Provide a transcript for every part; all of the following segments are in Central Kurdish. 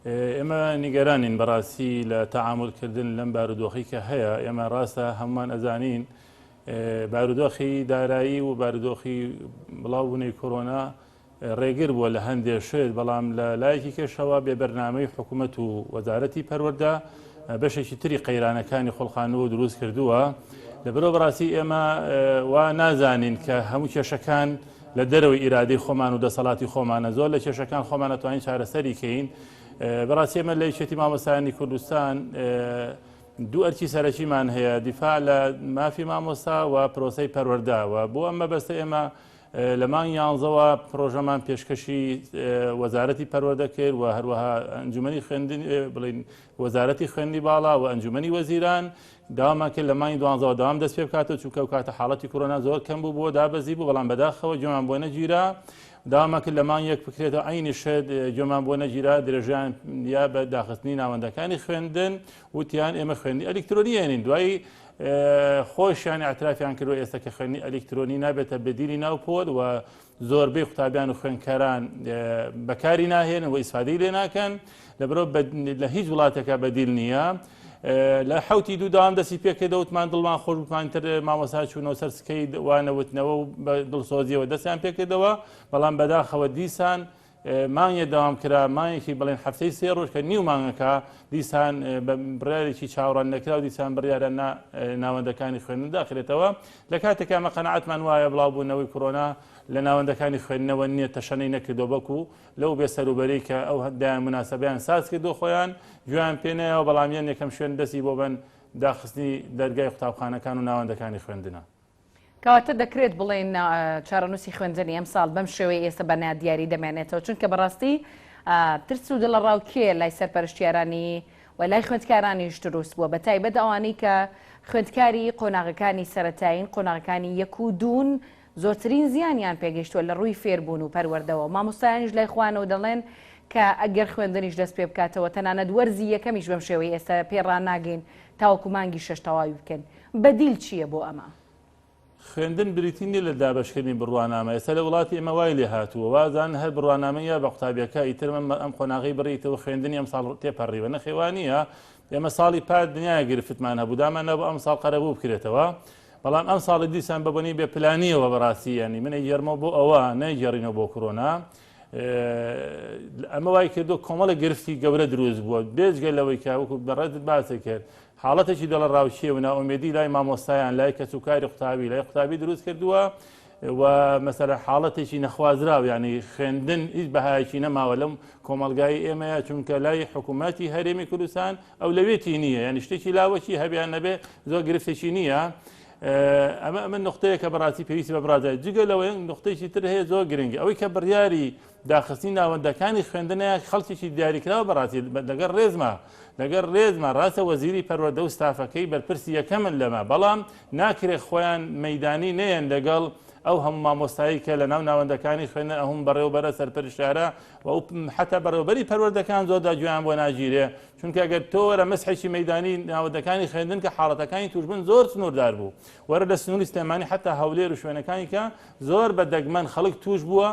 ئێمە نیگەرانین بەڕاستی لە تەعامول کردن لەم بارودۆخی کە هەیە. ئێمە ڕاستە هەمومان ئەزانین بارودۆخی دارایی و بارودۆخی بڵاوبوونەی کۆرۆنا ڕێگر بووە لە هەندێ شت، بەڵام لە لایەکی کەشەوە بێ بەرنامەی حکوومەت و وەزارەتی پەروەردە بەشێکی تری قەیرانەکانی خوڵقاندووە و دروست کردووە. لەبەرئەوە بەڕاستی ئێمە وا نازانین کە هەموو کێشەکان لە دەرەوەی ئیرادەی خۆمان و دەسەڵاتی خۆمانە، زۆر لە کێشەکان خۆمان ئەتوانین چارەسەری کەین. بەڕاستی ئێمە لە یەکێتی مامۆستایانی کوردستان دوو ئەرکی سەرەکیمان هەیە، دیفاع لە مافی مامۆستا و پرۆسەی پەروەردە، و بۆ ئەم مەبەستە ئێمە لە مانگی یانزەوە پرۆژەمان پێشکەشی وەزارەتی پەروەردە کرد و هەروەها ئەنجومەنی خوێندن بڵین وەزارەتی خوێندنی باڵا و ئەنجومەنی وەزیران. داوامان کرد لە مانگی دوانزەوە داوام دەست پێ بکاتەوە، چونکە ئەو کاتە حاڵەتی کۆرۆنا زۆر کەم بوو بۆ دابەزی بوو، بەڵام بەداخەوە گوێمان بۆ نەگیرا. داوامان کرد لە مانگ یەک بکرێتەوە، عینی شت گوێمان بۆ نەگیرا، درێژیان یا بە داخستنی ناوەندەکانی خوێندن وتیان ئێمە خوێندنی ئەلیکترۆنی ئێنین. دوایی خۆشیان اعترافیان کردوە ئێستا کە خوێندنی ئەلیکترۆنی نابێتە بەدیلی ناو پۆل و زۆربەی قوتابیان و خوێندکاران بەکاری ناهێنن و ئیسفادەی لێ ناکەن، لەبەرئەوە لە هیچ وڵاتێکا بەدیل نییە. لە حوتی دوو داوام دەستی پێکردەوە، وتمان دڵمان خۆش بوومان تر مامۆستا چوونەوە سەر سکەی وانەوتنەوە و بە دڵسۆزیەوە دەستیان پێکردەوە، بەڵام بەداخەوە دیسان مانگێ دەوام کرا، مانگێکی بڵێن هەفتەی سێ ڕۆژ کە نیو مانگەکە دیسان بە بڕیارێکی چاوەڕان نەکراو دیسان بڕیارە ناوەندەکانی خوێندن داخرێتەوە، لە کاتێکا ئەمە قەناعەتمان وایە بڵاوبوونەوەی کۆرۆنا لە ناوەندەکانی خوێندنەوە نییە، تەشەنەی نەکردووە، بەڵکو لەو بێسەروبەری کە ئەو دایان مناسبەیان ساز کردو خۆیان گوێیان پێ نەیەوە، بەڵام یەن یەکەم شوێن دەستی بۆ بەن داخستنی دەرگای قوتابخانەکان و ناوەندەکانی خوێندنە. کەواتە دەکرێت بڵێین چارەنووسی خوێندنی ئەمساڵ بەم شێوەیە ئێستا بە نادیاری دەمێنێتەوە، چونکە بەڕاستی ترس و دڵەڕاوکێ لای سەرپەرشتیارانی و لای خوێندکارانیش دروست بووە، بە تایبەت ئەوانەی کە خوێندکاری قۆناغەکانی سەرەتایین، قۆناغەکانی یەک و دوون، زۆرترین زیانیان پێگەیشتووە لە ڕووی فێربوون و پەروەردەوە. مامۆستایانیش لای خۆیانەوە دەڵێن کە ئەگەر خوێندنیش دەست پێ بکاتەوە، تەنانەت وەرزی یەکەمیش بەم شێوەی ئێستا پێ ڕاناگەین تاوەکو مانگی شەش تەواوی بکەین. بەدیل چییە بۆ ئەمە؟ خوێندن بریتی نییە لە دابەشکردنی بڕوانامە، ئێستا لە وڵاتی ئێمە وای لێ هاتووە وازانن هەر بڕوانامە یا بە قوتابیەکە ئیتر ئەم قۆناغەی بڕیتەوە خوێندنی ئەم ساڵ تێپەڕیوە، نەخێ وا نییە. ئێمە ساڵی پار دنیایە گرفتمان هەبوو، دامان نەبوو ئەم ساڵ قەرەبوو بکرێتەوە، بەڵام ئەم ساڵی دیسان بە بۆنەی بێ پلانیەوە بەڕاستی یانی من ئەیگێڕمەوە بۆ ئەوە نەیگێڕینەوە بۆ کۆرۆنا. ئەمە وای کردو کۆمەڵە گرفتی گەورە دروست بووە، بێجگە لەوەی کە وەکو بەڕێزت باسی کرد حاڵەتێکی دڵەڕاوکێ و نائومێدی لای مامۆستایان، لای کەسوکاری قوتابی، لای قوتابی دروست کردووە و مەسەلە حاڵەتێکی نەخوازراو، یعنی خوێندن هیچ بەهایەکی نەماوە لەم کۆمەڵگای ئێمەیە، چونکە لای حکوومەتی هەرێمی کوردستان ئەولەوێتی نییە، یعنی شتێکی لاوەکی هەبیان نەبێ زۆر گرفتێکی نییە. ئەمە ئەمە نقطەیە کە بەڕاستی پێویستی بە بڕازای. جگە لەوەی نقطەیەکی تر هەیە زۆر گرنگی، ئەوەی کە بڕیاری داخستنی ناوەندەکانی خوێندنە خەڵکێکی دیاریکراوە بەڕاستی لەگەڵ ڕێزما لەگەڵ ڕێزما ڕاستە وەزیری پەروەردە و ستافەکەی بەرپرسی یەکەمن لەمە، بەڵام ناکرێت خۆیان مەدانی نەیەن لەگەڵ ئەو هەموو مامۆستایی کە لە ناو ناوەندەکانی خوێندن ئەهم بەڕێوبەرە سەرپەرشتیارە و ئەو حتا بەڕێوبەری پەروەردەکان زۆردا گوێیان بۆ ناگیرێ، چونکە ئەگەر تۆ وەرە مەسحێکی مەدانی ناوەندەکانی خوێندن کە حاڵەتەکانی توشبوون زۆر سنووردار بوو، وەرە لە سنووری سلێمانی حتا هەولێر و شوێنەکانی کە زۆر بە دەگمەن خەڵک توش بووە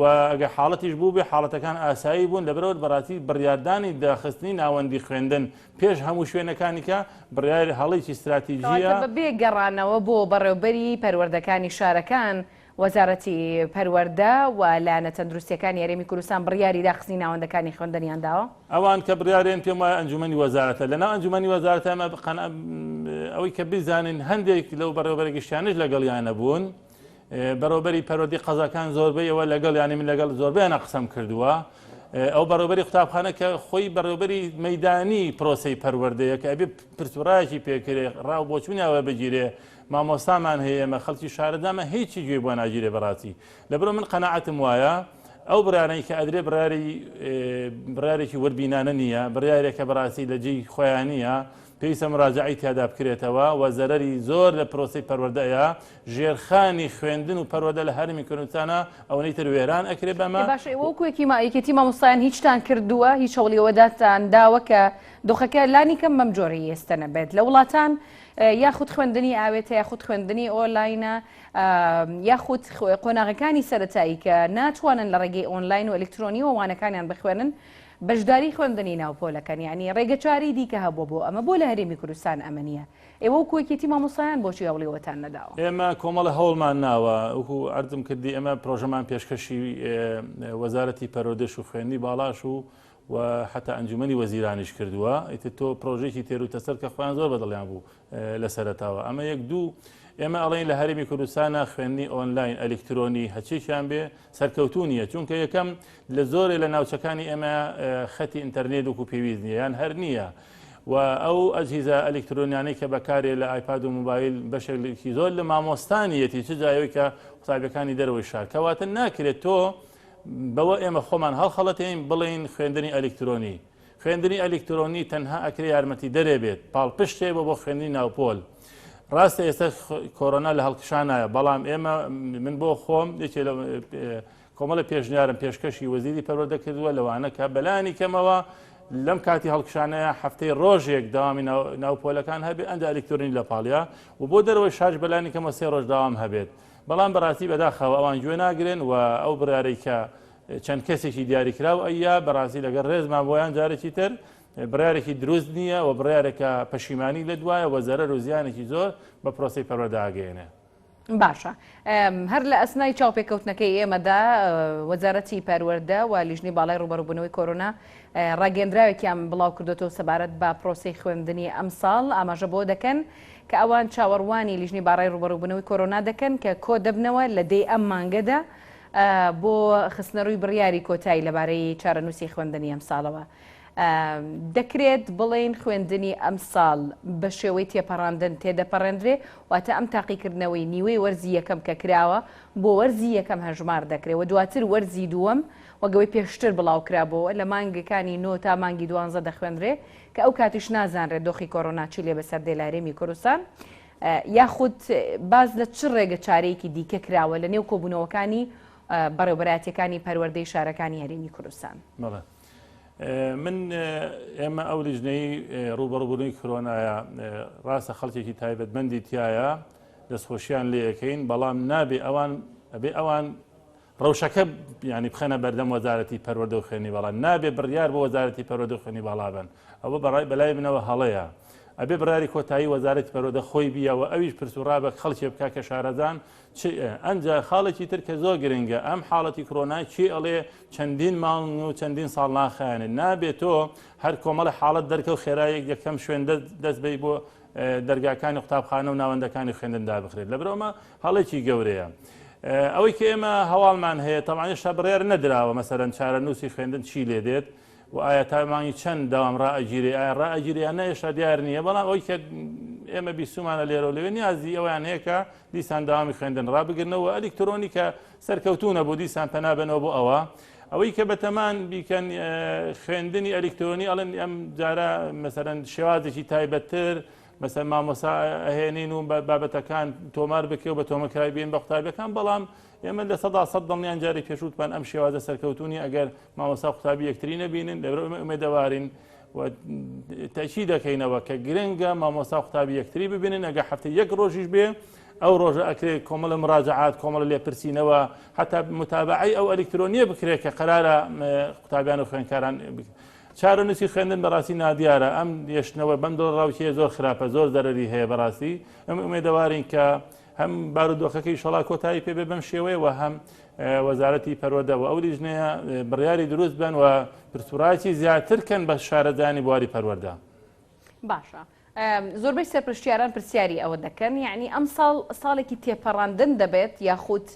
و ئەگەر حاڵەتیش بوو بێ حاڵەتەکان ئاسایی بوون. لەبەرەوە بەڕاستی بڕیاردانی داخستنی ناوەندی خوێندن پێش هەموو شوێنەکانی کە بڕیار هەڵێکی ستراتیژیە. کەواتە بەبێ گەڕانەوە بۆ بەڕێوبەری پەروەردەکانی شارەکان، وەزارەتی پەروەردە و لایەنە تەندروستیەکانی هەرێمی کوردستان بڕیاری داخستنی ناوەندەکانی خوێندنیان داوە؟ ئەوان کە بڕیارێن پێم وایە ئەنجومەنی وەزارەتە، لەناو ئەنجومەنی وەزارەتە ئەمە ئەوەی کە بزانین هەندێک لەو بەڕێوەبەرە گشتیانەش لەگەڵیان نەبوون. بەڕێوەبەری پەروەردەی قەزاکان زۆربەی ئەوە لەگەڵ یانی من لەگەڵ زۆربەیانە قسەم کردووە. ئەو بەڕێوەبەری قوتابخانە کە خۆی بەڕێوەبەری مەدانی پرۆسەی پەروەردەیە کە ئەبێ پرسوڕایەکی پێکرێ ڕاو بۆچوونی ئەوە بگیرێ. مامۆستامان هەیە ئێمە خەڵکی شارەدامە هیچی گوێی بۆ ناگیرێ بەڕاستی. لەبەرئەوە من قەناعەتم وایە ئەو بڕیارەی کە ئەدرێ بڕیاری بڕیارێکی وردبینانە نییە، بڕیارێکە بەڕاستی لە جێی خۆیان نییە، پێویستە مراجەعەی تیادا بکرێتەوە و زەرەری زۆر لە پرۆسەی پەروەردە ئەیا، ژێرخانی خوێندن و پەروەردە لە هەرێمی کوردستانا ئەوەنەی تر وێران ئەکرێ بەمە. ئێ باشە ئێوە وەکو یەکێتی مامۆستایان هیچتان کردووە، هیچ هەوڵی ئەوەداتان داوە کە دۆخەکە لانی کەم بەم جۆرەی ئێستە نەبێت لە وڵاتان یاخود خوێندنی ئاوێتە یاخود خوێندنی ئۆنلاینە یاخود قۆناغەکانی سەرەتایی کە ناتوانن لە ڕێگەی ئۆنلاین و ئەلکترۆنیەوە وانەکانیان بخوێنن؟ بەشداری خوێندنی ناو پۆلەکەن یانی ڕێگەچارەی دیکە هەبووە بۆ ئەمە بۆ لە هەرێمی کوردستان ئەمە نییە؟ ئێوە وەکو یەکێتی مامۆستایان بۆچی هەوڵی ئەوەتان نەداوە؟ ئێمە کۆمەڵە هەوڵمان ناوە وەکو عەرزم کردی ئێمە پرۆژەمان پێشکەشی وەزارەتی پەروەردەش و خوێندنی باڵاش و و حتا ئەنجومەنی وەزیرانیش کردووە ئیتر تۆ پرۆژێکی تێر و تەسەر کە خۆیان زۆر بەدڵیان بوو لە سەرەتاوە ئەمە یەک دوو ئێمە ئەڵێن لە هەرێمی کوردستانە خوێندنی ئۆنلاین ئەلکترۆنی هەچێکیان بێ سەرکەوتوو نییە چونکە یەکەم لە زۆرێ لە ناوچەکانی ئێمە خەتی ئینتەرنێت وەکو پێویست نییە یان هەر نییە و ئەو ئەجهیزە ئەلکترۆنیانەی کە بەکارێ لە ئایپاد و موبایل بەشێکی زۆر لە مامۆستانیەتی چ جایەوەی کە قوتابیەکانی دەرەوەی شار کەواتە ناکرێت تۆ بەوە ئێمە خۆمان هەڵخەڵەتێین بڵێین خوێندنی ئەلکترۆنی خوێندنی ئەلیکترۆنی تەنها ئەکرێ یارمەتیدەرێ بێت، پاڵپشتێ بۆ بۆ خوێندنی ناوپۆل. ڕاستە ئێستا کۆرۆنا لە هەڵکشانایە، بەڵام ئێمە من بۆ خۆم یەکێ لە کۆمەڵە پێشنیارم پێشکەشی وەزیری پەروەردە کردووە لەوانە کە بەلانی کەمەوە لەم کاتی هەڵکشانەیە هەفتەی ڕۆژێک داوامی ناو پۆلەکان هەبێ ئەندە ئەلیکترۆنی لە پاڵیا و بۆ دەرەوەی شاش بەلانی کەمەوە سێ ڕۆژ داوام هەبێت بەڵام بەڕاستی بەداخەوە ئەوان گوێ ناگرن و ئەو بڕیارەی کە چەند کەسێکی دیاریکراو ئەیا بەڕاستی لەگەڵ ڕێزمان بۆیان جارێکی تر بڕیارێکی دروست نییە و بڕیارێکە پەشیمانی لە دوایە و زەرەر و زیانێکی زۆر بە پرۆسەی پەروەردە ئاگەیەنێ. باشە هەر لە ئەسنای چاوپێکەوتنەکەی ئێمەدا وەزارەتی پەروەردە و لیژنەی باڵای ڕووبەڕووبوونەوەی کۆرۆنا ڕاگەیەندراوێکیان بڵاو کردوێتەوە سەبارەت بە پرۆسەی خوێندنی ئەمساڵ ئاماژە بۆ دەکەن کە ئەوان چاوەڕوانی لیژنەی باڵای ڕووبەڕووبوونەوەی کۆرۆنا دەکەن کە کۆ دەبنەوە لە دەی ئەم مانگەدا بۆ خستنەرووی بڕیاری کۆتایی لەبارەی چارەنووسی خوێندنی ئەمساڵەوە. دەکرێت بڵێین خوێندنی ئەمساڵ بە شێوەی تێپەڕاندن تێدەپەڕێندرێ، واتە ئەم تاقیکردنەوەی نیوەی وەرزی یەکەم کە کراوە بۆ وەرزی یەکەم هەژمار دەکرێ و دواتر وەرزی دووەم وەک ئەوەی پێشتر بڵاوکرابۆوە لە مانگەکانی نۆ تا مانگی دوانزە دەخوێندرێ کە ئەو کاتیش نازانرێت دۆخی کۆرۆنا چی لێ بەسەر دێ لە هەرێمی کوردستان. یاخود باس لە چ ڕێگە چارەیەکی دیکە کراوە لە نێو کۆبوونەوەکانی بەڕێوبەرایەتیەکانی پەروەردەی شارەکانی هەرێمی کوردستان؟ بەڵێ من ئێمە ئەو لیژنەی ڕووبەڕووبوونەوەی کرۆنایە ڕاستە خەڵکێکی تایبەتمەندی تایە دەستخۆشیان لێەکەین بەڵام نابێ ئەوان ئەبێ ئەوان ڕەوشەکە یانی بخەنە بەردەم وەزارەتی پەروەردە و خوێندنی باڵا نابێ بڕیار بۆ وەزارەتی پەروەردە و خوێندنی باڵا بن ئەوە بەڕای بەلای منەوە هەڵەیە ئەبێ بڕیاری کۆتایی وەزارەتی پەروەردە خۆی بیەوە ئەویش پرس و ڕا بە خەڵکێ بکا کە شارەزان چ ئەنجا خاڵێکی تر کە زۆر گرنگە ئەم حاڵەتی کرۆنا چی ئەڵێ چەندین مانگ و چەندین ساڵ ناخایەنێت نابێت تۆ هەر کۆمەڵە حاڵەت دەرکەوت خێرایەک یەکەم شوێن دەست بی بۆ دەرگاکانی قوتابخانە و ناوەندەکانی خوێندن دابخرێت لەبەرئەوە هەڵێکی گەورەیە. ئەوەی کە ئێمە هەواڵمان هەیە تەبعەن هێشتا بڕیار نەدراوە مەسەلەن چارەنووسی خوێندن چی لێ دێت و ئایا تا مانگی چەند داوام ڕائەگیرێ ئایا ڕائەگیرێ یان نە هێشتا دیار نییە بەڵام ئەوەی کە ئێمە بیستومانە لێرە و لەوێ نیازی ئەویان هەیە کە دیسان داوامی خوێندن ڕابگرنەوە ئەلیکترۆنی کە سەرکەوتوو نەبوو دیسان پەنا بەنەوە بۆ ئەوە ئەوەی کە بەتەمان بیکەن خوێندنی ئەلیکترۆنی ئەڵێن ئەم جارە مەسەرەن شێوازێکی تایبەتتر مەسەر مامۆسا ئەهێنین و بابەتەکان تۆمار بکێ و بە تۆمەکراوی بێن بە قوتابیەکان بەڵام ئێمە 100% دڵنیان جاری پێشووتمان ئەم شێوازە سەرکەوتونی ئەگەر مامۆسا قوتابی یەکتری نەبینن لەبەر ئێمە ئومێدەوارین و تەکی دەکەینەوە کە گرنگە مامۆسا قوتابی یەکتری ببینن ئەگە هەفتە یەک ڕۆژیش بێ ئەو ڕۆژە ئەکرێت کۆمەڵە مراجعات کۆمەڵە لێپرسینەوە حتا متابعەی ئەو ئەلیکترۆنیە بکرێت کە قەرارە قوتابیان و خوێندکاران چارەنووسی خوێندن بەڕاستی نادیارە ئەم یەشتنەوە بەم دڵەڕاوکێ زۆر خراپە زۆر زەرەری هەیە بەڕاستی ئەم ئومێدەوارین کە هەم بارودۆخەکەی شەڵا کۆتایی پێ بێ بەم شێوەیە و هەم وەزارەتی پەروەردە و ئەو لیژنەیە بڕیاری دروست بن و پرسوڕایەکی زیاتر کەن بە شارەزایانی بواری پەروەردە. باشە زۆربەی سەرپرشتیاران پرسیاری ئەوە دەکەن یعنی ئەم ساڵ ساڵێکی تێپەڕاندن دەبێت یاخود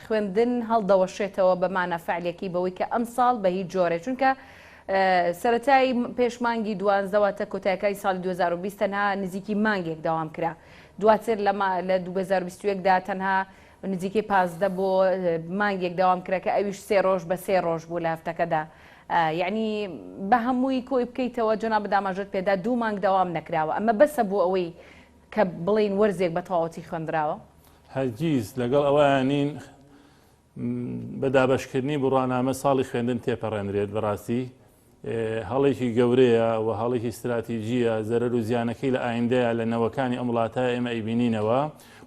خوێندن هەڵدەوەشێتەوە بە مانا فعلەکەی بەوەی کە ئەم ساڵ بە هیچ جۆرێ چونکە سەرەتای پێش مانگی دوانزە واتە کۆتایەکانی ساڵی 2020 تەنها نزیکی مانگێک دەوام کرا دواتر لە 2021 دا تەنها نزیکەی 15 بۆ مانگێک دەوام کرا کە ئەویش سێ ڕۆژ بە سێ ڕۆژ بوو لە هەفتەکەدا یعنی بە هەمووی کۆی بکەیتەوە جەنابت ئاماژەت پێدا دوو مانگ دەوام نەکراوە ئەمە بەسە بۆ ئەوەی کە بڵێین وەرزێک بە تەواوەتی خوێندراوە؟ هەرگیز لەگەڵ ئەوەیا نین بە دابەشکردنی بڕوانامە ساڵی خوێندن تێپەڕێنرێت بەڕاستی هەڵێکی گەورەیە و هەڵێکی استراتیژیە زەرەر و زیانەکەی لە ئایندەیە لە نەوەکانی ئەم وڵاتە ئێمە ئەیبینینەوە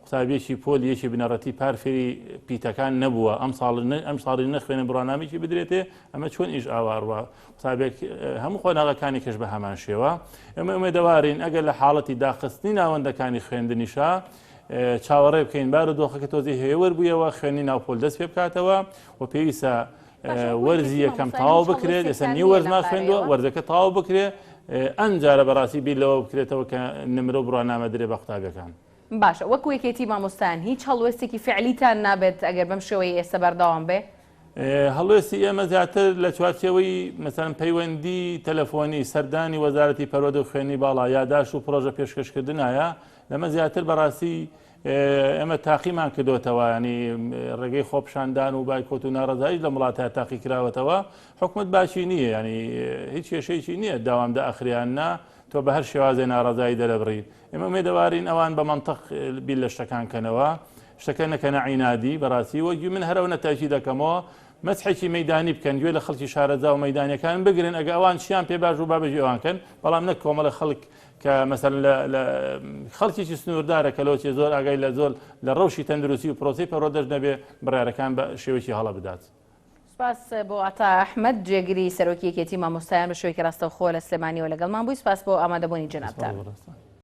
قوتابیەکی پۆلی یەکی بنەڕەتی پار فێری پیتەکان نەبووە ئەم ساڵ ئەم ساڵی نەخوێنە بڕوانامێکی بدرێتێ ئەمە چۆن ئیش ئاواڕوە قوتابێک هەموو قۆناغەکانی کەش بە هەمان شێوە ئێمە ئومێدەوارین ئەگەر لە حاڵەتی داخستنی ناوەندەکانی خوێندنیشا چاوەڕێ بکەین بار و دۆخەکە تۆزی هێور بوویەوە خوێنی ناوپۆل دەست پێ بکاتەوە و پێویستە وەرزی یەکەم تەواو بکرێت ئێستا نیو وەرزمان خوێندووە وەرزەکە تەواو بکرێت ئەمجارە بەڕاستی بیر لەوە بکرێتەوە کە نمرە و بڕوانامە درێ بە قوتابیەکان. باشە وەکو یەکێتی مامۆستایان هیچ هەڵوێستێکی فعلیتان نابێت ئەگەر بەم شێوەیەی ئێستا بەردەوام بێ؟ هەڵوێستی ئێمە زیاتر لە چوارچێوەی مەسەلەن پەیوەندی تەلەفۆنی، سەردانی وەزارەتی پەروەردە و خوێندنی باڵا، یاداشت و پڕۆژە پێشکەشکردنایە، لەمە زیاتر بەڕاستی ئێمە تاقیمان کردۆتەوە ینی ڕێگەی خۆپشاندان و بایکۆت و ناڕەزایش لە وڵاتە تاقی کراوەتەوە حکومت باشی نییە ینی هیچ کێشەیەکی نییە داوام دە ئەخریان نا تۆ بە هەر شێوازێ ناڕەزایی دەرەبڕی ئێمە ئومێدەوارین ئەوان بە منطق بیر لە شتەکان کەنەوە شتەکە نەکەنە عینادی بەڕاستی وەگی من هەرەوە نەتاکی دەکەمەوە مەسحێکی مەدانی بکەن گوێ لە خەڵکی شارەزا و مەدانەکان بگرن ئەگە ئەوان چیان پێ باش و بابەژی ئەوان کەن بەڵام نەک کۆمەڵە خەڵک کە مەسەلەن لە لە خەڵکێکی سنووردارە کە لەوەچێ زۆر ئاگای لە زۆر لە ڕەوشی تەندروستی و پرۆسەی پەروەردەش نەبێ بڕیارەکان بە شێوەیەکی هەڵە بدات. سپاس بۆ عەتا ئەحمەد جێگری سەرۆکی یەکێتی مامۆستایان بە شێوەیەکی ڕاستەوخۆ لە سلێمانیەوە لەگەڵمان بووی سپاس بۆ ئامادەبوونی جەنابتان. سپاس بۆ ڕاستان.